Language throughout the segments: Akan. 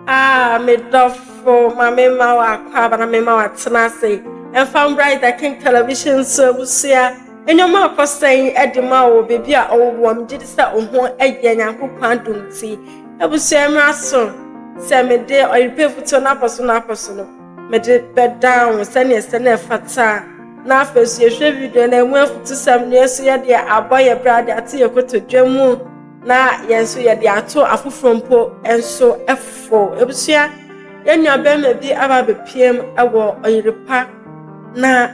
Ah, me dɔfo, ma me ma w'akwaaba na me ma w'atena ase. Ɛmfa mbra The King Television so abusua. Nneɛma akɔ sɛn de ma wo baabi a ɔwɔ wɔ megye di sɛ wo ho yɛ Nyankopɔn adom ti. Abusua mmra so sɛ mede ɔyerepɛ futuo no apɔ so no apɔ so no mede bɛdan wo sɛnea ɛsɛ na ɛfata. Na afei nso yɛhwɛ video no ɛmu afutusɛm no yɛn nso yɛde abɔ yɛ bra de ato yɛ kotodwe mu. Na yɛn nso yɛde ato afoforɔ mpo nso fo. Abusua, yɛn nua bɛrima bi aba abɛpiem wɔ ɔyere pa na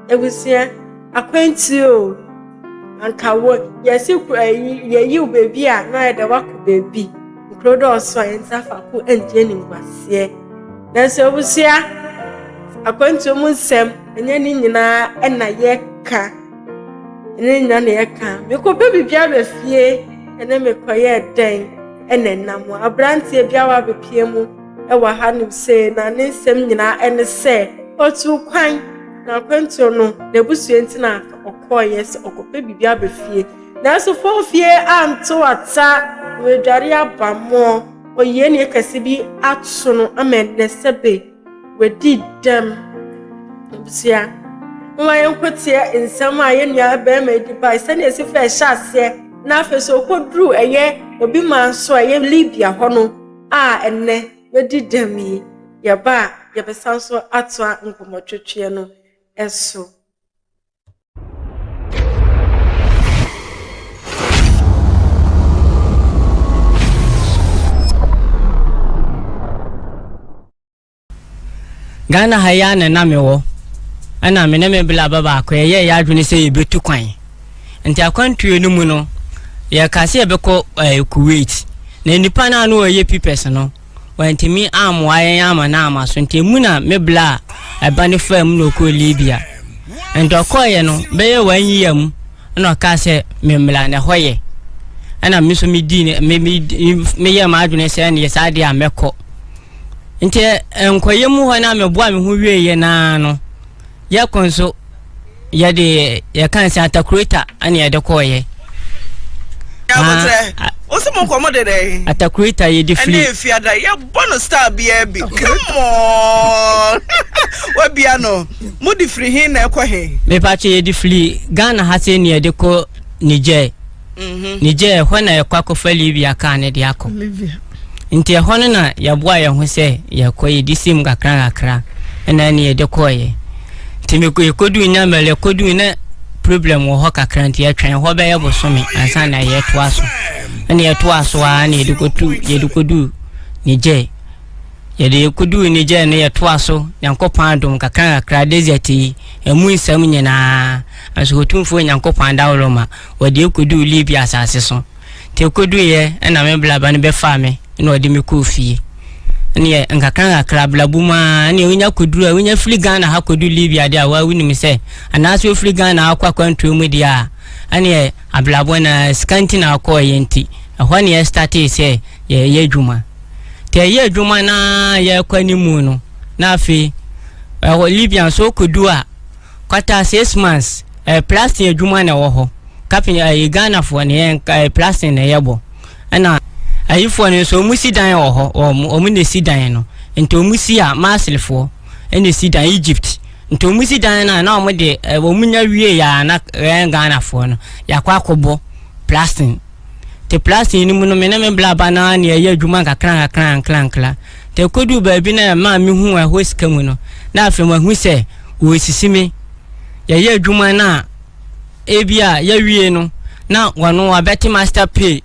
abusua akwantuo o. Anka wɔ yɛsi ayi yɛyi wo baabi a na ayɛ dɛ wakɔ baabi. Nkuro dɔɔso a yɛntena faako ngye animguaseɛ. Nanso abusua, akwantuo mu nsɛm ɛnyɛ ne nyinaa ɛna yɛka. Ɛne nyina na yɛka. Mekɔpɛ biribi aba fie ɛne mekɔyɛɛ dɛn ɛna ɛnam. Aberanteɛ bi a wabɛpie mu ɛwɔ hanom sei na ne nsɛm nyinaa ɛne sɛ ɔtuu kwan na akwantuo no n'abusua nti na ɔkɔɔyɛ sɛ ɔkɔpɛ biribi aba fie. Nanso fɔmfie anto ata wɔadware aba moɔ. Oyie ne kɛse bi ato no ama ɛnnɛ sɛbe wadi dɛm. Abusua, momma yɛnkɔtie nsɛm a yɛn nua barima yi de bae sɛnea esi fa ɛhyɛ aseɛ na afei so ɔkɔduru ɛyɛ obi man so a ɛyɛ Libya hɔ no a ɛnnɛ wadi dɛm yi. Yɛba a yɛbɛsan so atoa nkɔmmɔtwetweɛ no so. Ghana ha yi ara na na mewɔ, ɛna me ne me bla ba baako yɛyɛɛ yɛn adwene sɛ yɛbɛtu kwan. Nti akwantuo no mu no, yɛkaa sɛ yɛbɛkɔ ɛɛ Kuwait. Na nipa no a na ɔyɛ pipɛs no, wantumi ammoa yɛn ama no amma so. Nti emu na me bla a ɛba no faa mu na ɔkɔɔ Libya. Nti ɔkɔeɛ no, bɛyɛ one year mu ɛna ɔkaa sɛ memmra na ɛhɔ yɛ. Ɛna me nso medii ne me me meyɛɛ m'adwene sɛ ɛneɛ saa deɛ a mɛkɔ. Nti nkɔyɛ mu hɔ na meboa me ho wieeɛ naa no, yɛkɔ nso yɛde yɛka sɛ atakureta ɛna yɛde kɔɔyɛ. Abotrɛ, wosi mo nkɔ mo de dɛ. Atakureta yɛde firi. Ɛne efiada yɛbɔ no star biara bi. Come on, wabia no. Mo de firi he na ɛkɔ he? Mepatwa yɛde firi Ghana ha sɛ ne yɛde kɔ Niger. Niger, ɛhɔ na yɛkɔ akɔfa Libya kaa no de akɔ. Nti ɛhɔ no na yɛboa yɛn ho sɛ yɛkɔ, yɛdi sim kakra kakra ɛna ɛne yɛde kɔɔyɛ. Nti mekɔ yɛkɔduu Nyamɛl, yɛkɔduu na problem wɔ hɔ kakra nti yɛtwɛn hɔ bɛyɛ bosome ansa na yɛtoa so. Ɛna yɛtoa so ara na yɛde kɔtu yɛde kɔduu Niger. Yɛde kɔduu Niger no yɛtoa so Nyankopɔn adom kakra kakra desert yi ɛmu nsɛm nyinaa nso Otumfoɔ Nyankopɔn adaworoma Wɔde koduu Libia asase so. Nti ɛkoduiɛ na me blaba no bɛfaa me na ɔde me kɔɔ fie. Ɛneɛ nkakrankakra abrabɔ mu ara ɛneɛ wonya kɔduru a wonya firi Ghana ha kɔdu Libia deɛ a waa wonim sɛ anaasɛ wofiri Ghana ha kɔ akwantuo mu deɛ a ɛneɛ abrabɔ no sika nti na akɔɔyɛ nti ɛhɔ ne yɛstartee sɛ yɛyɛ adwuma. Nti ɛyɛ adwuma no ara yɛrekɔ animu no na afei ɛhɔ Libia nso wokɔdu a Kwata 6 months ɛyɛ plastic adwuma na ɛwɔ hɔ kapin ɛyɛ Ghana foɔ ne yɛn ɛyɛ plastic na ɛyɛ bɔ ɛna ayifoɔ no nso wɔn si dan wɔ hɔ wɔn wɔn na esi dan no nti wɔn si a Maslefoɔ ɛna esi dan Egypt nti wɔn si dan no a na wɔn de ɛ wɔn nya wie ya na yɛn Ghana foɔ no yakɔ akɔbɔ plastic. Te plastic no mu no, me ne me bla ba no ara na yɛyɛ adwuma nkakrankakra nkrankra. Te ɛkɔduu baabi na ɛmaa mehuu ɛhɔ sika mu no, na afei mahu sɛ wɔresisi me. Yɛyɛ adwuma no a, ebi a yɛawie no, na wɔno wabɛte master pay,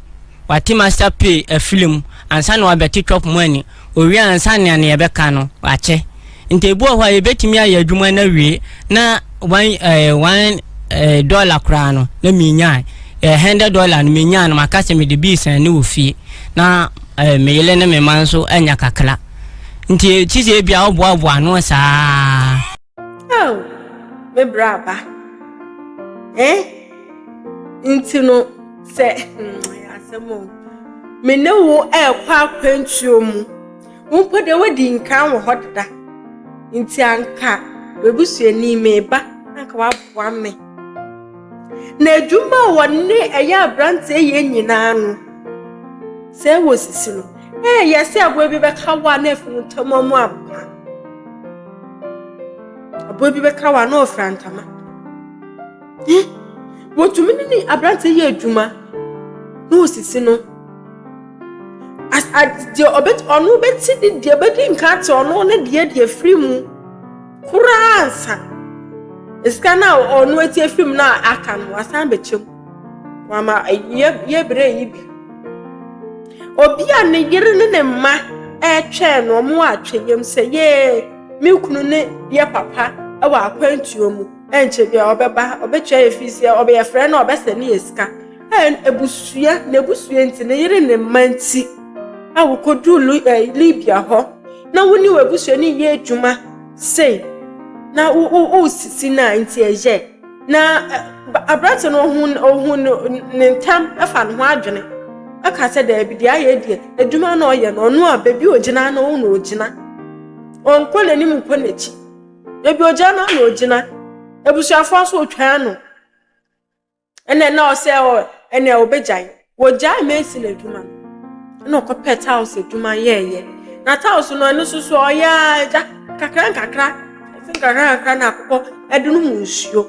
wate master pay afiri mu ansa na wabɛte chop money. Owie ansa nea nea ɛbɛka no wakyɛ. Nti ebi wɔ hɔ a yɛbɛtumi ayɛ adwuma no awie na one eh, one eh, dollar koraa no na menyaa eh, $100 no menyaa no maka sɛ mede bii sɛn ne wɔ fie na eh, me yere ne me mma nso anya kakra. Nti kyi sɛ ebia woboaboa ano saa. Oh, me bra aba. Eh? Nti no, sɛ hmm, asɛm o. Me ne wo ɛrekɔ akwantuo mu. Wo mpo deɛ woadi nkan wɔ hɔ deda. Nti anka w'abusuani meba anka waboa me. Na adwuma a wɔne ɛyɛ aberanteɛ yɛ nyinaa no, sɛ ɛwɔ sisi no. Ee, yɛsɛ aboa bi bɛka wo a na afi wo ntam mu ampa. Aboa bi bɛka wo a na ɔfira ntama. Eh, wɔtumi ne ne aberanteɛ yɛ adwuma na ɔsisi no. As, a, deɛ ɔbɛt, ɔno bɛti ne deɛ bɛdi nka te ɔno ne deɛ deɛ firi mu koraa ansa. Sika no a ɔno ati afiri mu no a aka no, wasan bɛkyɛ mu. Wama yɛ, yɛ berɛ yi bi. Obi a ne yere ne ne mma retwɛn no, wɔn atwɛyam sɛ, yee, me kunu ne yɛ papa wɔ akwantuo mu, ɛnkyɛ bia ɔbɛba, ɔbɛtua yɛ fees, ɔbɛyɛ frɛ no, ɔbɛsɛ ne yɛ sika. Abusua, n'abusua nti, ne yere ne mma nti, a wɔkɔduru Libya hɔ, na wo ne w'abusua no yɛ adwuma sei, na wosisi no a, nti ɛyɛ. Na aberante no ohun ohun ne ntam fa ne ho adwene ɛka sɛ daabi deɛ ayɛ deɛ adwuma na ɔyɛ no ɔno a baabi ogyina no ɔno na ogyina ɔnkɔ n'anim nkɔ n'akyi baabi ogyina no na ogyina abusuafoɔ nso otwaa no ɛnna na ɔsɛ ɔ ɛnna ɔbɛgyae Wɔgyae mason adwuma no, ɛna ɔkɔpɛɛ tiles adwuma yɛɛyɛ. Na tiles no, ɛno nso so ɔyɛ ara agya kakra nkakra, ɛsɛ nkakra nkakra na akokɔ ɛde no mu nsuo.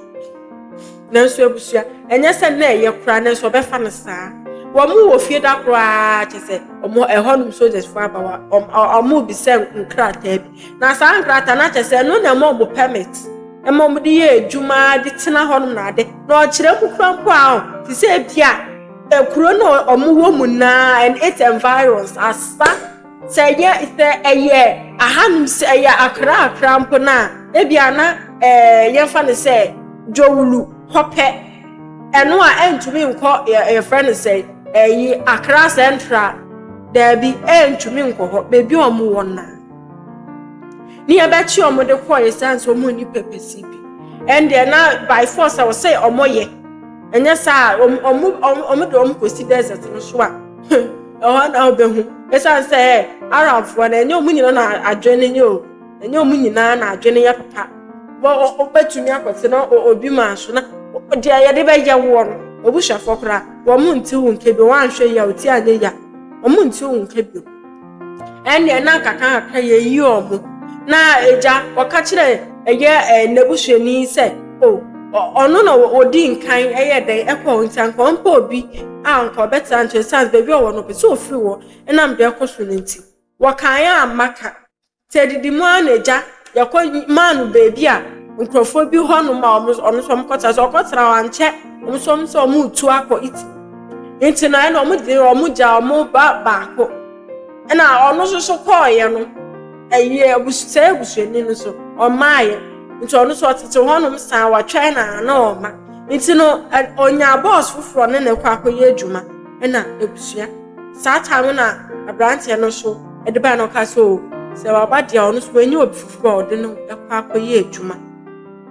Nanso abusua, ɛnyɛ sɛ na ɛyɛ koraa nanso ɔbɛfa no saa. Wɔn wɔ fie da koraa kyɛ sɛ wɔn ɛhɔnom soldiers fo aba wɔn wɔn bisa nkrataa bi. Na saa nkrataa no akyɛ sɛ ɛno na ɛma wɔn permit. Ɛma wɔde yɛ adwuma de tena hɔnom na ade. Na ɔkyerɛ mu kura mpo a, te sɛ ebia kuro no a wɔwɔ mu naa and its environs asa. Sɛ ɛyɛ sɛ ɛyɛ ahanom sɛ ɛyɛ akra akra mpo no a, ebia na ɛɛ yɛmfa no sɛ Dwowulu hɔ pɛ. Ɛno a ɛntumi nkɔ yɛfrɛ no sɛ ɛyi Accra Central. Daabi, ɛntumi nkɔ hɔ. Baabi a wɔwɔ naa. Ne yɛbɛkye wɔn de kɔɔ ɛsiane sɛ wɔn nni pɛpɛsi bi. Ɛndeɛ na by force a wɔsɛ wɔn yɛ. Ɛnyɛ saa a wɔn wɔn wɔn de wɔn kɔsi desert no so a ɛhɔ na wɔbɛhu. Ɛsiane sɛ Arabfoɔ no ɛnyɛ wɔn nyinaa na adwene nyɛ o. Ɛnyɛ wɔn nyinaa na adwene yɛ papa. Wɔ wɔbɛtumi akɔte na obi maa so na deɛ yɛde bɛyɛ woɔ no obusuafoɔ koraa wɔn nte wo nka bio wɔanhwɛ yie a ɔti anyɛ yie a wɔn nte wo nka bio. Ɛnneɛ na nkakrankakra yɛyi wɔn. Na agya, wɔka kyerɛ ɛyɛ ɛɛ n'abusuani sɛ, o, ɔno na ɔdi nkan ɛyɛ dɛn ɛkɔ hɔ nti anka ɔmpɛ obi a anka ɔbɛtena nkyɛn sane baabi a ɔwɔ no ɔpɛ sɛ ɔfiri hɔ ɛnam deɛ ɛkɔ so no nti. Wɔkaeɛ a maka. Nti adidi mu ara na agya yɛkɔ maa no baabi a nkurɔfoɔ bi hɔ nom a wɔn ɔno nso wɔkɔtena so ɔkɔtena hɔ ankyɛ wɔn nso wɔn sɛ wɔn retu akɔ Italy nti na ɛna wɔn de wɔn gya wɔn ba baako ɛna ɔno nso so kɔɔeɛ no ɛyɛ abus sɛ abusuani no so ɔmaayɛ nti ɔno nso ɔtete hɔnom saa watwɛn na na ɔma nti no ɔnya bɔs foforɔ ne na ɛkɔ akɔyɛ adwuma ɛna abusua Saa time no na aberanteɛ no nso de bae na ɔka sɛ o sɛ waba deɛ ɔno nso wanya obi foforɔ a ɔde no kɔ akɔyɛ adwuma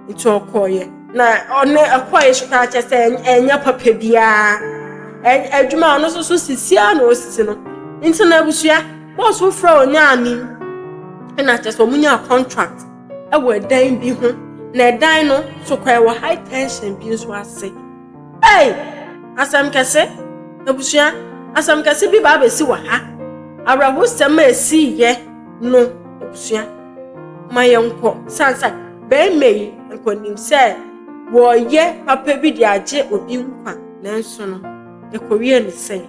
nti ɔkɔɔyɛ na ɔne ɛkɔɔyɛ so koraa kyɛ sɛ ɛnyɛ papa biara adwuma a ɔno nso so sisi a na ɔsisi no nti na abusua bɔs foforɔ a ɔnyaa ne ɛna kyɛ sɛ ɔmo nyaa contract ɛwɔ ɛdan bi ho na ɛdan no so kɔ ɛwɔ high tension bi nso ase. Ei! Asɛm kɛse! Abusua, asɛm kɛse bi ba abɛsi wɔ ha. Awerɛhosɛm a ɛsiiɛ no, abusua, ma yɛnkɔ. Sane sɛ barima yi nka ɔnim sɛ wɔreyɛ papa bi de agye obi nkwa, nanso no, ɛkɔwie no sɛn?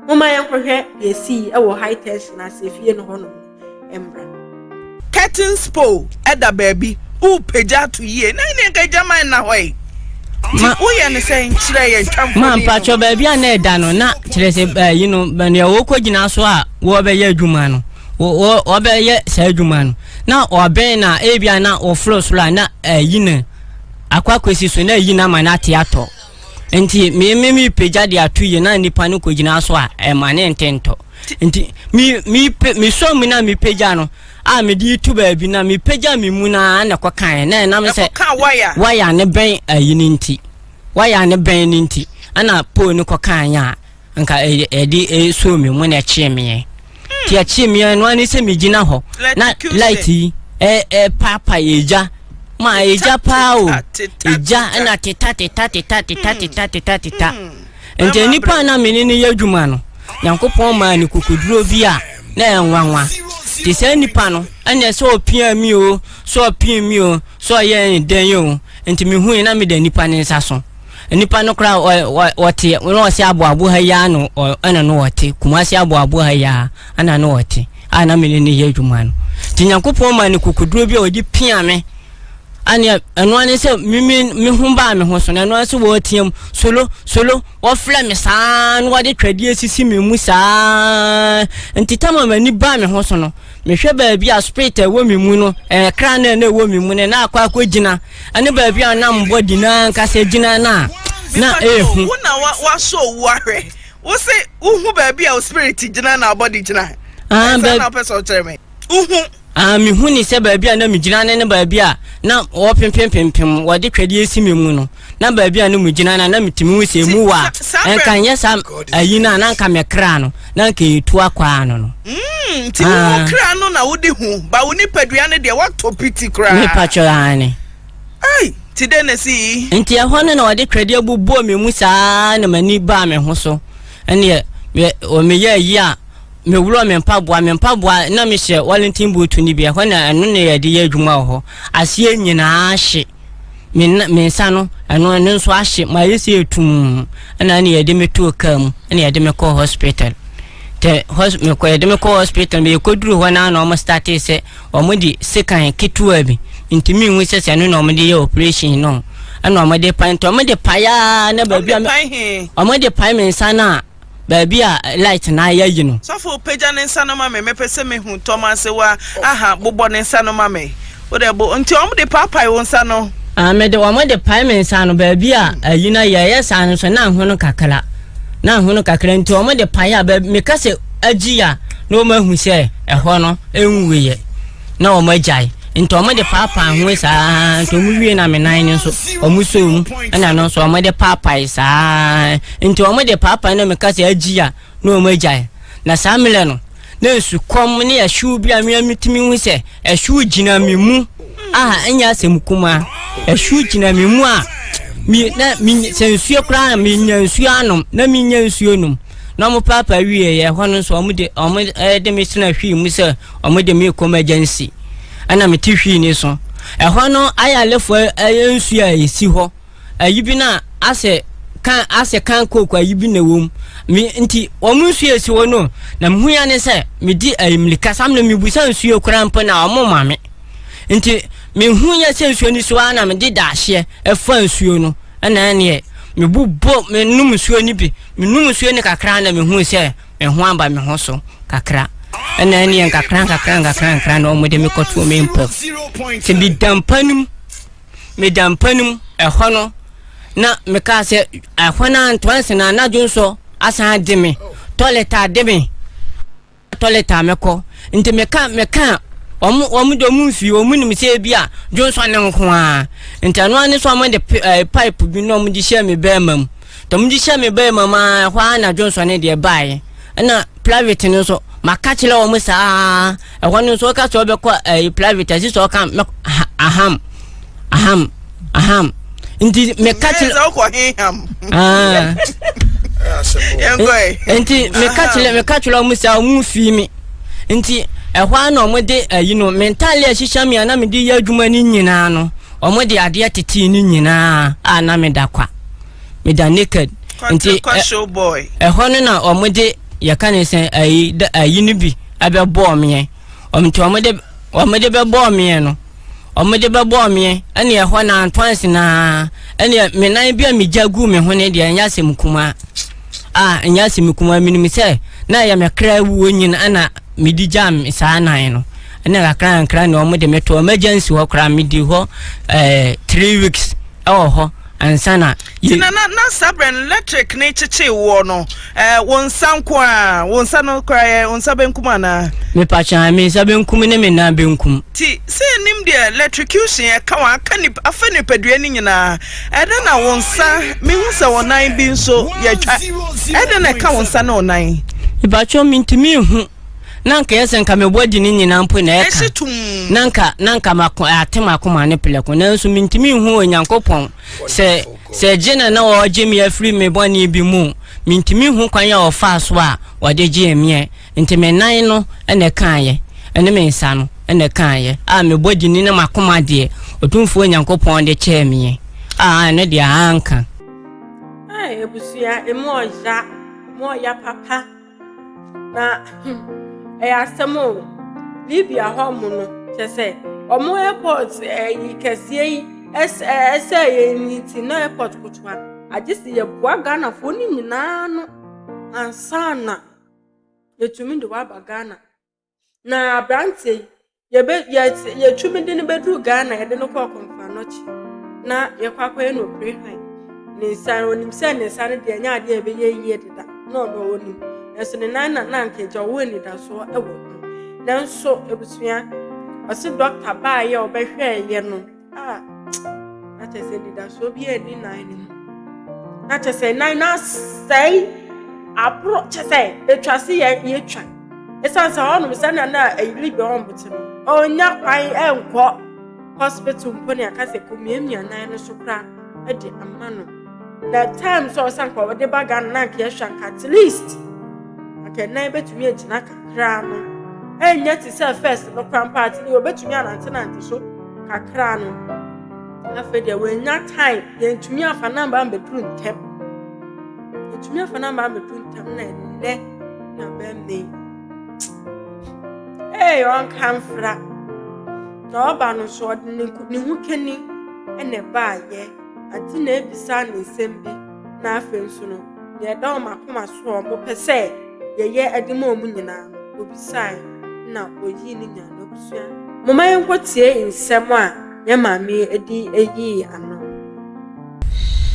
Momma yɛnkɔhwɛ deɛ ɛsii wɔ high tension ase efie no hɔnom no. mmra. Curtains pole ɛda baabi wopagya ato yie na ɛne nka gyaman nna hɔ yi nti woyɛ no sɛ nkyerɛ yɛn twa mfoni ma mpakyɛ baabi a na ɛda no na kyerɛ sɛ ɛyi no nea wɔkɔ gyina so a wɔbɛyɛ adwuma no wɔbɛyɛ saa adwuma no na ɔbɛn na ebi a na wɔforo soro a na ɛyi no akɔ akɔsi so na ɛyi no ama no ate atɔ nti me me me pagya de ato yie na nipa no kɔ gyina so a ɛma ne ntentɔ Nti me me pe me sɔ mu na me pagya no a me de tu baabi na me pagya me mu na na ɛkɔ kan na ɛnam sɛ waya ne bɛn ayi ne nti waya ne bɛn ne nti ɛna pole no kɔ kan a nka ɛde ɛsɔ me mu na ɛkyee meɛ ti ɛkyee meɛ no ani sɛ me gyina hɔ na light yi ɛ ɛ paapa egya ma egya paa o egya ɛna teta teta teta teta teta teta teta. Nti nipa a na me ne no yɛ adwuma no, Nyankopɔn maa no kokoduro bi a Na ɛyɛ nwanwa. Nti saa nipa no, ɛneɛ sɛ ɔpia mi o, sɛ ɔpem mi o, sɛ ɔyɛ ne dɛn o, nti mehui na meda nipa ne nsa so. Nipa no koraa ɔte, na ɔse aboabo ha yi ara na ɛna no ɔte, Kumasi aboabo ha yi ara ɛna no ɔte, a na me ne no yɛ adwuma no. Nti Nyankopɔn maa no kokoduro bi a ɔde pia me. Ɛneɛ ɛno ara ne sɛ me me me ho baa me ho so no, ɛno ara sɛ wɔreteam solo solo, wɔfrɛ me saa na wɔde twɛdeɛ sisi me mu saa. Nti tam a m'ani baa me ho so no, mehwɛ baabi a spirit a ɛwɔ me mu no, ɛɛ kra no a na ɛwɔ me mu no, na akɔ akɔgyina, ɛne baabi a na mbɔ di no ankasa gyina no a, na ɛyɛ hu. Wo na wasɔ owu ahwɛ. Wo se wohu baabi a wo spirit gyina na body gyina. Ah, Ɛsɛ na wopɛ sɛ ɔkyerɛ me. Wohu. Ah, mehu ne sɛ baabi a na megyina ne ne baabi a na wɔpempempempem wɔde twɛdeɛ si me mu no, na baabi a na megyina no na metumi hu sɛ emu wɔ a, ɛnka nyɛ saa ayi no a na nka me kra no, na nka ɛtu akɔ ano no. Mm, nti wo ah. kra no na wode hu, ba wo nipadua no deɛ woatɔ piti koraa. Mepa kyɛw aane. Ai, nti dɛn na ɛsii? Nti ɛhɔ no na wɔde twɛdeɛ bobɔɔ me mu saa na m'ani baa me ho so. Ɛneɛ, meyɛ ayi a, Meworɔ me mpaboa, me mpaboa na mehyɛ Wellington boot no bi, ɛhɔ na ɛno na yɛde yɛ adwuma wɔ hɔ. Aseɛ nyinaa hye. Me na me nsa no, ɛno ɛno nso ahye, mayɛ sɛ etum. Ɛna ɛna yɛde me too kaa mu, ɛna yɛde me kɔɔ hospital. Tɛ hos mekɔ yɛde me kɔɔ hospital, mekɔduru hɔ na na wɔn startee sɛ wɔn de sekan ketewa bi, ntumi nhu sɛ sɛ ɛno na wɔn de yɛ operation no. Ɛna wɔn de pae, nti wɔn de pae aa na baabi a wɔn de pae me nsa no a. Baabi a light no ayɛ yi no. Sɔfo pagya ne nsa no ma me mepɛ sɛ mehu Thomas wa aha bobɔ ne nsa no ma me wo dɛ bo nti wɔn de paapae wo nsa no. Ah mede wɔn de pae me nsa no baabi a ayi no ayɛ ɛyɛ saa no nso na ahono kakra na ahono kakra nti wɔn de pae a baabi meka sɛ agyi a na wɔn ahu sɛ ɛhɔ no ɛnwuiɛ na wɔn agyae nti wɔn de paapaa ho saa nti wɔn wie na me nan no nso wɔn sɔ mu ɛna no nso wɔn de paapae saa nti wɔn de paapae na meka sɛ agyi a na wɔn agyae na saa mmerɛ no na nsukɔm ne ɛhyew bi a mmea metumi hu sɛ ɛhyew gyina me mu a ɛnyɛ asɛm kumaa ɛhyew gyina me mu a mi na mi sɛ nsuo koraa menya nsuo anom na menya nsuo nom na wɔn paapaa wie yɛ ɛhɔ no nso wɔn de wɔn de me sena hwii mu sɛ Wɔde me rekɔ emergency ɛna mete hwii ne so. Ɛhɔ no ayalefoɔ ɛyɛ nsuo a ɛsi hɔ. Ayi bi na asɛ kan asɛ kan kooko ayi bi na ɛwɔ mu. Me nti wɔn nsuo a ɛsi hɔ no na mehu ya ne sɛ medi ayi mirika sam na mebusa nsuo koraa mpo na wɔn ma me. Nti mehu yɛ sɛ nsuo no so ara na mede dahyeɛ ɛfa nsuo no ɛna ɛneɛ mebobɔ menom nsuo no bi menom nsuo no kakra na mehu sɛ Me ho aba me ho so kakra. Ɛna ɛneɛ nkakra nkakra nkakra nkakra na wɔde me kɔtoo me mpa mu. Sɛ meda mpa no mu, meda mpa no mu, ɛhɔ no, na mekaa sɛ ɛhɔ no antoa na anadwo nso asan ade me, toilet ade me, toilet a mɛkɔ. Nti meka meka wɔn wɔn de wɔn mfie wɔn nim sɛ ebi a dwonsɔ ne nko ara. Nti ɛno ara ne sɛ wɔn de pipe bi na wɔn de hyɛ me bɛrima mu. Tɔm de hyɛ me bɛrima mu ara, ɛhɔ ara na dwonsɔ no deɛ baeɛ. Ɛna private no nso, maka kyerɛ wɔn saa, ɛhɔ no nso ɔka sɛ ɔbɛkɔ ɛyi private, ɛsi sɛ ɔka mɛ aham, aham, aham. Nti meka kyerɛ. Ɛsɛ ɔkɔ heham. Nti meka kyerɛ meka kyerɛ wɔn saa wɔn fi mi. Nti ɛhɔ ara na wɔn de ɛyi no, me ntaale a ɛhyehyɛ mi a na mede yɛ adwuma no nyinaa no, wɔn de adeɛ tetee no nyinaa a na meda kwa. meda naked nti ɛhɔ no na wɔn de yɛka ne sɛ ayi da ayi no bi ɛbɛbɔɔ meɛ wɔn nti wɔn de wɔn de bɛbɔɔ meɛ no wɔn de bɛbɔɔ meɛ ɛne ɛhɔ na antoansi naa ɛne me nan bi a megya gu me ho ne deɛ ɛnyɛ asɛm kumaa a ɛnyɛ asɛm kumaa menim sɛ na ɛyɛ me kra wuo nyina ɛna mede gyaa me saa nan no ɛna kakra nkra na wɔn de me to emergency hɔ koraa medi hɔ ɛɛ 3 weeks ɛwɔ hɔ ansa na yɛ. Na na na saa berɛ no electric ne kyekyee woɔ no ɛɛ wo nsa nko a wo nsa no koraa yɛ wo nsa benkum anaa. Mepakyɛ me nsa benkum ne me nan benkum. Ti sɛ yɛnim deɛ electrocution ɛka wɔn aka nip afa nipadua no nyinaa ɛdɛ na wo nsa mehu sɛ wo nan bi nso yɛtwa ɛdɛ na ɛka wo nsa ne wo nan. Mepakyɛ mentumi nhu na nka yɛ sɛ nka me body no nyinaa mpo na ɛka na nka na nka mako ate makoma ne plɛko nanso mentumi nhu Onyankopɔn sɛ sɛ gye na na ɔgye me afiri me bɔne bi mu. Mentumi nhu kwan a ɔfaa so a ɔde gyee meɛ. Nti me nan no na ɛkaeɛ, ɛne me nsa no na ɛkaeɛ, a me bɔdini ne m'akoma deɛ Otumfoɔ Nyankopɔn de kyɛɛ meɛ, a ɛno deɛ anka. Ai abusua emu ɔya, emu ɔya papa. Na hmm, ɛyɛ asɛm o. Libya hɔ mo no, kyɛ sɛ ɔmo airport ɛyi kɛseɛ yi ɛsɛ yɛn yi nti na airport kotoa. Agye sɛ yɛboa Ghanafoɔ no nyinaa no ansa na yɛtumi de waba Ghana. Na aberanteɛ yi, yɛbɛ yɛte yɛtumi de no bɛduru Ghana, yɛde no kɔɔ Kɔmfoanɔkye na yɛkɔ akɔyɛ no oprehan. Ne nsa no, onim sɛ ne nsa no deɛ ɛnyɛ adeɛ a ɛbɛyɛ yie deda, na ɔno ɔnim. Nanso ne nan na na anka agya ɔwɔ anidasoɔ wɔ ho. Nanso abusua, ɔse dɔkta baeɛ a ɔbɛhwɛeɛ no, Ah, na kyerɛ sɛ anidasoɔ bi anni nan no mu. Na kyerɛ sɛ nan no asɛe aboro kyerɛ sɛ ɛtwa se yɛ yɛtwa. Ɛsiane sɛ hɔnom sɛnea na ayiri bɛ wɔn te no, ɔnya kwan nkɔ hospital mpo ne aka sɛ kɔmiamia nan no so koraa de ama no. Na time sɛ ɔsan kɔ ɔde ba Ghana na anka yɛhwɛ anka at least anka nan bɛtumi agyina kakra no. Ɛnyɛ te sɛ first no koraa mpo at least ɔbɛtumi anantenante so. kakra no, afei deɛ wɔanya time, yɛntumi afa namba ambɛduru ntɛm. Yɛntumi afa namba ambɛduru ntɛm na ɛnnɛ na bɛmma yi. Ee, ɔnka mfra. Na ɔba no nso ɔde ne ne ho kani na ɛbaayɛ. Ante na ebisa ne nsɛm bi na afei nso no, nea ɛda wɔn akoma so a wɔpɛ sɛ yɛyɛ de ma wɔn nyinaa no, obisae na oyii ne nyaa n'abusua. Momma yɛnkɔtie nsɛm a yɛn maame yi de yii ano.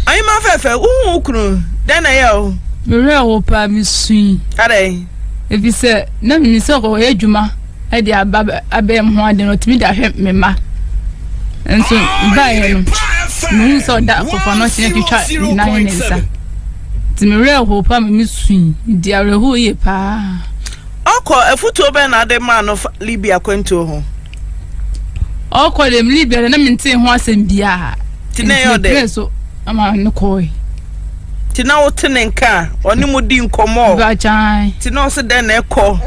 Ɔhemmaa fɛfɛ, wohuu wo kunu, dɛn na ɛyɛɛ wo? Me werɛ how paa, misui. Adɛn? Efisɛ na minim sɛ ɔkɔyɛ adwuma de aba abɛyɛ me ho ade na ɔtumi de ahwɛ me mma. Nso baeɛ no, mehuu sɛ ɔda akɔfa no ɔkyena twitwa ne nan ne ne nsa. Nti me werɛ how paa ma misui, medi awerɛhow yie paa. Ɔkɔ, afutuo bɛn na ade maa no fa Libya akwantuo ho? Ɔkɔ deɛ Libya deɛ na mentee ho asɛm biara. Nti na ɛyɛ ɔdɛ? Nti so ama no kɔe. Nti na wote ne nka a, ɔne mo di nkɔmmɔ? Bakyan. Nti na ɔse dɛn na ɛkɔ?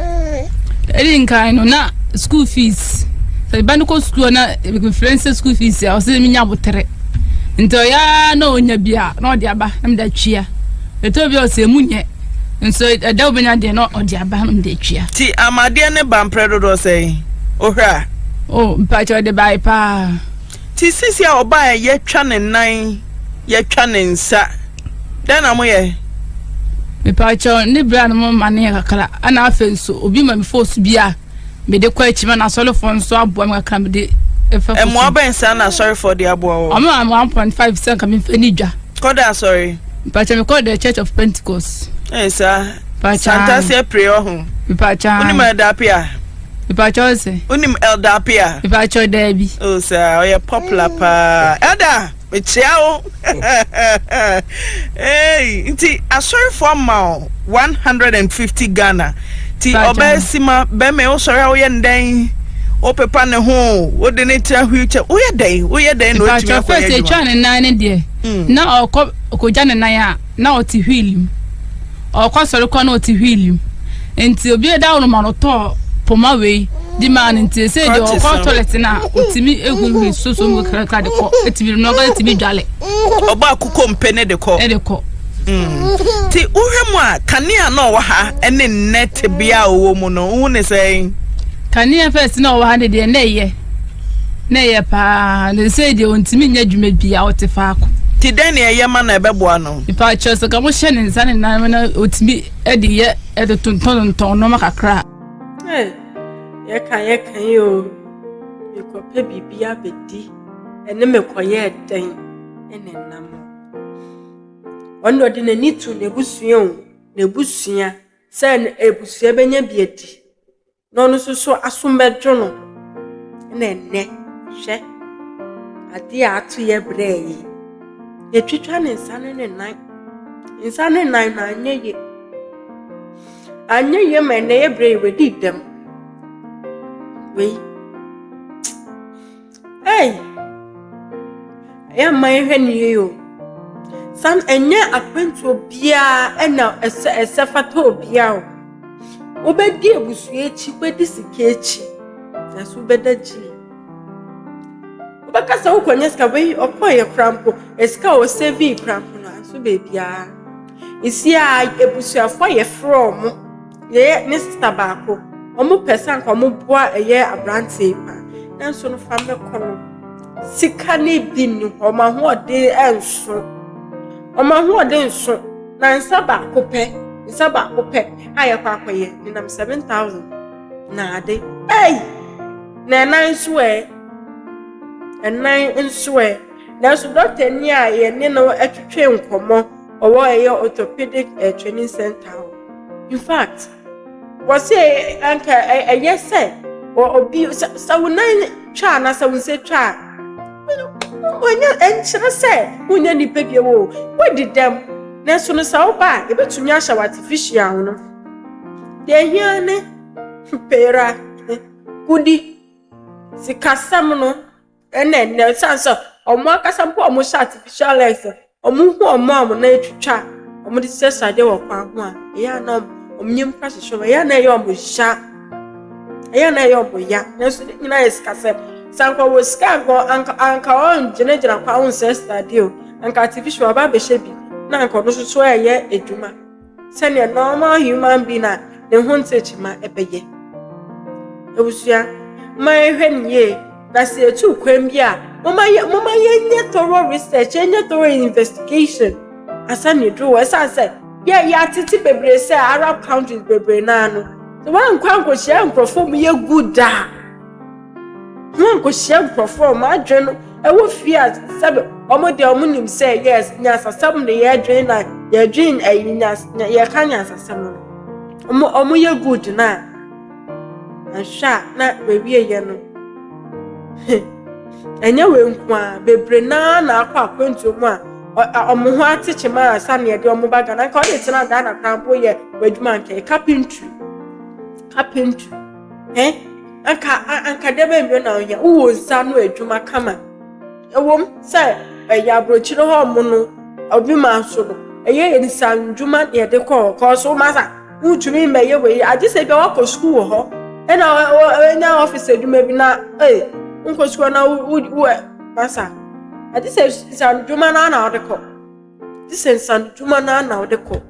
Ɛdi nkan no na school fees. Sɛ ba no kɔ school na mefrɛ sɛ school fees a ɔse menya abotere. Nti ɔyɛ ara na ɔnya bi a na ɔde aba na mede atwia. Ɛtɔ bi a ɔsɛ emu nyɛ. Nso ɛda wobɛnya deɛ na ɔde aba na mede atwia. Ti amadeɛ ne ba mprɛ dodoɔ sɛn? Wohwɛ a. Oh, mpakyɛ ɔde bae paa. Ti sisi a ɔbae yɛtwa ne nan, yɛtwa ne nsa, dɛn na moyɛ? Mepakyɛ ne berɛ a na mo ma ne yɛ kakra, ɛna afei nso obi ma me fos bi a mede kɔ akyi ma na asɔrefoɔ nso aboa me kakra mede ɛfa fo. Mmoa bɛn saa na asɔrefoɔ de aboa wɔ? Ɔmo ma me 1.5 sɛ nka memfa ni dwa. Kɔda asɔre. Mpakyɛ mekɔ the Church of Pentecost. Ɛyɛ saa. Mpakyɛ. Santase apire ɔho. Mpakyɛ. Wonim Elder Apia? Mpakyɛ ɔsɛ. Wonim Elder Apia? Mpakyɛ daabi. O saa ɔyɛ popular paa. Elder mekyia wo. Hey, nti asɔrefoɔ ama wo 150 Ghana. Ti ɔbaa sima bɛrima wo sɔre a woyɛ no dɛn? Wopepa ne ho, wode ne tena wheelchair, woyɛ dɛn? Woyɛ dɛn na watumi akɔyɛ adwuma? First etwa ne nan ne deɛ, hmm. na ɔkɔ ɔkɔgya ne nan a na ɔte wheel mu. Ɔkɔ asɔre kɔ na ɔte wheel mu. Nti obi da woroma no tɔɔ poma wei di maa no nti ɛsɛ deɛ ɔkɔ toilet no a ɔtumi ehurihuri soso mu kakra de kɔ etumi no ɔkɔ etumi dwale. Ɔbɔ akokɔ mpe ne de kɔ. Ɛde kɔ. Mm. Ti wohwɛ mu a kanea na ɔwɔ ha ne nnɛ tebea a ɔwɔ mu no wohu ne sɛn? Kanea fɛs na ɔwɔ ha ne deɛ na ɛyɛ na ɛyɛ paa na sɛ deɛ ɔntumi nyɛ adwuma bia ɔte faako. Ti dɛn na ɛyɛ ma na ɛbɛboa no? Nipa kyerɛ sɛ ka mohyɛ ne nsa ne nan na ɔtumi de yɛ de tontɔntontɔn nneɛma kakra. Hey, yɛka yɛka yi o mekɔpɛ biribi abɛdi ɛne mekɔyɛɛ dɛn ɛna ɛnam. Ɔno deɛ ɔde n'ani to n'abusua o, n'abusua, sɛ abusua bɛnya bi adi na ɔno nso so asom bɛdwo no. Ɛna ɛnnɛ, hwɛ adeɛ a ato yɛ brɛ yi. Yɛtwitwa ne nsa ne ne nan. Nsa ne nan no anyɛ yie. Anyɛ yie ma ɛnnɛ yɛ brɛ yi wadi dɛm. Wei. Ei! Ɛyɛ mma yɛhwɛ no yie o. San ɛnyɛ akwantuo biara ɛna ɛsɛ ɛsɛ fata obiara o. Wobɛdi abusua akyi, wobɛdi sika akyi, nanso wobɛda gyii. Wobɛka sɛ wokɔnya sika wei ɔkɔeɛ koraa mpo, sika a ɔsɛvii koraa mpo no anso baabiara. Esi a abusuafoɔ a yɛfrɛ wɔn, yɛyɛ ne sista baako, wɔn pɛ sɛ anka wɔboa ɛyɛ aberanteɛ yi paa. Nanso no fa mɛkɔ no, sika no bi nni hɔ, wɔn ahoɔden nso. Wɔn ahoɔden nso. Na nsa baako pɛ, nsa baako pɛ a yɛkɔ akɔyɛ nenam 7,000 na ade. Ei! Na ɛnan nso ɛ? Ɛnan nso ɛ? Nanso dɔktani a yɛne no twetwe nkɔmmɔ, ɔwɔ ɛyɛ orthopedic training center hɔ. In fact, wɔse anka ɛyɛ sɛ obi sɛ wo nan twa anaasɛ wo nsa twa a, wɔnyɛ ɛnkyerɛ sɛ wonyɛ nipa bio o. Wodi dɛm. Nanso no sɛ woba a, yɛbɛtumi ahyɛ wo artificial no. Deɛ ehia ne pera, kudi, sikasɛm no ɛna ɛnɛ ɛsiane sɛ ɔmo ankasa mpo a ɔmo hyɛ artificial legs no, ɔmo hu ɔmo a ɔmo nan atwitwa a ɔmo de hyehyɛ adeɛ wɔ kwan ho a, ɛyɛ a na ɔmo nyimpa hyehyɛ ɔmo, ɛyɛ a na ɛyɛ ɔmo ya. Ɛyɛ a na ɛyɛ ɔmo ya. Nanso ne nyinaa yɛ sikasɛm. Sɛ anka ɔwɔ sika anka anka ɔngyinagyina kwan ho nsrɛsrɛ adeɛ o. Anka artificial ɔba abɛhyɛ bi na anka ɔno nso so ɛyɛ adwuma. Sɛnea normal human being a ne ho nte kyema ɛbɛyɛ. Abusua, mma yɛnhwɛ no yie. Na sɛ yɛtu kwan bi a, momma yɛnyɛ thorough research, yɛnyɛ thorough investigation ansa na yɛduru hɔ. Ɛsiane sɛ yɛatete bebree sɛ Arab countries bebree naa no, sɛ woankɔ ankɔhyia nkurɔfoɔ mu yɛ good a, woankɔhyia nkurɔfoɔ a ɔmo adwene no ɛwɔ fie a sɛbe ɔmo deɛ ɔmo nim sɛ yes, nyansasɛm na yɛdwene na yɛdwene ɛyi nyans yɛka nyansasɛm no. Ɔmo yɛ good na anhwɛ a na wɔawie yɛ no. Ɛnyɛ wei nko ara, bebree naa na akɔ akwantuo mu a ɔmo ho ate kyema ansa na yɛde ɔmo ba Ghana. Nka ɔde tena Ghana koraa mpo yɛ w'adwuma anka yɛ carpentry. Carpentry. Eh? Anka dɛ bɛn bio na ɔhia. Wowɔ nsa ano adwuma kama. Ɛwom sɛ ɛyɛ aburokyire hɔ ɔmo no, obi ma so no, ɛyɛ nsa ndwuma na yɛde kɔ hɔ. Kɔɔ masa, wontumi mmɛyɛ wei. Agye sɛ bia wakɔ sukuu wɔ hɔ. Ɛna ɛnya office adwuma bi na ee, nkɔ sukuu na wo wo masa. Agye sɛ nsa ndwuma na na ɔde kɔ. Agye sɛ nsa ndwuma na na ɔde kɔ.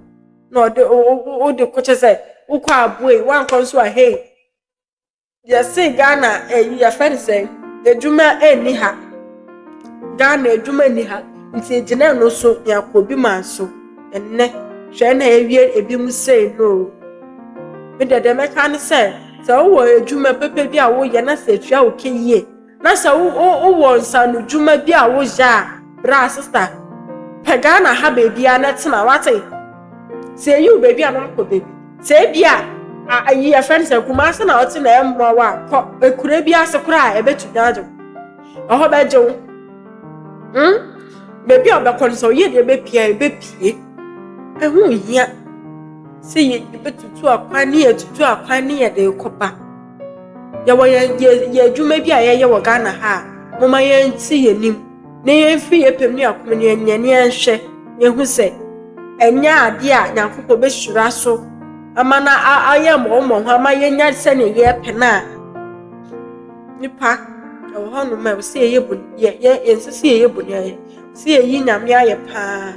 Na ɔde wo de kɔ kyɛ sɛ wokɔ aboe, wankɔ nso a hey. Yɛse Ghana ɛyi yɛfrɛ no sɛ adwuma ɛnni ha. Ghana adwuma nni ha. Nti egyina no so yɛakɔ obi man so. Ɛnnɛ, hwɛ na ewie ebi mu sei no o. Me deɛ deɛ mɛka ne sɛ, sɛ wowɔ adwuma pɛpɛ bi a woyɛ na sɛ etua wo ka yie, na sɛ wowɔ nsanodwuma bi a woyɛ a, bra sister, pɛ Ghana ha baabiara na tena wate. Sɛ eyi wo baabi a na wakɔ baabi. Sɛ ebi a ayi yɛfrɛ no sɛ Kumase na ɔte na ɛmmoa wo a, kɔ ekura bi ase koraa a ɛbɛtumi agye wo. Ɛhɔ bɛgye wo. Baabi a ɔbɛkɔ no sɛ ɔyɛ deɛ ɛbɛpie a ɛbɛpie. Ɛho nhia sɛ yɛbɛtutu akwan ne yɛtutu akwan ne yɛde rekɔba. Yɛwɔ yɛn yɛ yɛ adwuma bi a yɛyɛ wɔ Ghana ha a, momma yɛnte yɛn anim na yɛmfiri yɛn pɛm ne akoma ne yɛnyɛ ne yɛnhwɛ yɛhu sɛ ɛnyɛ adeɛ a Nyankopɔn bɛhyira so ama na ayɛ mmɔbɔ ho ama yɛnya sɛnea yɛpɛ no a nipa ɛwɔ hɔnom a ɛwɔ sɛ yɛyɛ boni yɛ yɛ yɛnsɛ sɛ yɛyɛ boni ayɛ sɛ yɛyi Nyame ayɛ paa.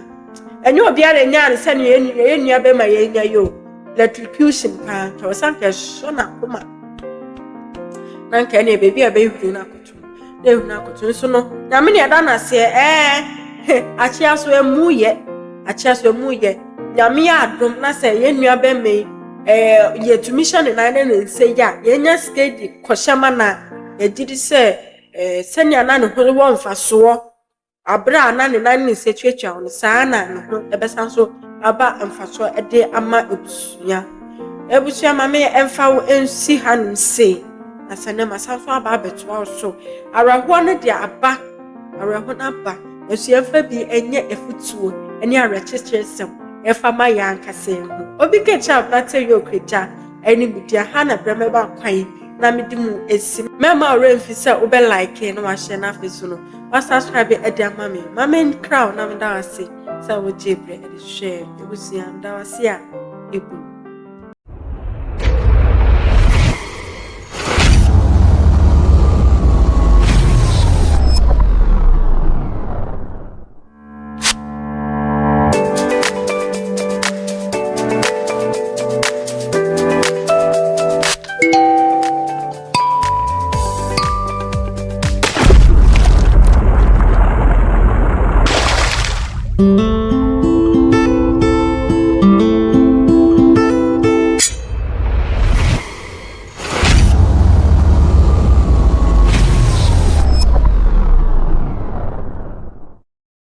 Ɛnyɛ obiara nyaa no sɛnea yɛn nua bɛma yɛnya yi o. Electrocution paa nka ɔsan nka ɛsɔ n'akoma na nka ɛnea baabi a ɛbɛhuri no akoto na ehuri no akoto nso no Nyame ne ɛda n'aseɛ ɛɛ akyea so emu yɛ akyea so emu yɛ. Nyame yɛ adom na sɛ yɛn nua bɛma yi ɛɛ yɛtumi hyɛ ne nan ne ne nsa yi a yɛnya sika di kɔhyɛ ma na yɛgye di sɛ ɛɛ sɛnea na ne ho wɔ mfasoɔ abere a na ne nan ne nsa tuatua no saa na ne ho ɛbɛsan so aba mfasoɔ de ama abusua. Abusua ma me ɛmfa wo nsi hanom sei na sɛ ne ma san so aba abɛtoa wo so. Awerɛhoɔ no de aba, awerɛho no aba, nso yɛmfa bi nyɛ afutuo ne awerɛkyekyerɛ nsɛm yɛmfa ma yɛn ankasa yɛn ho. Obi ka kyerɛ aberante yɛ okiragya ɛne media ha na brɛ mɛba kwan na mede mu esi. Mɛma ɔwerɛ mfi sɛ wobɛ like na wahyɛ no afei so no wasubscribe ɛde ama me. Ma me nkra wo na meda wo ase. sɛ wogyee berɛ de hwɛɛ. Abusua, meda wo ase a ɛbu.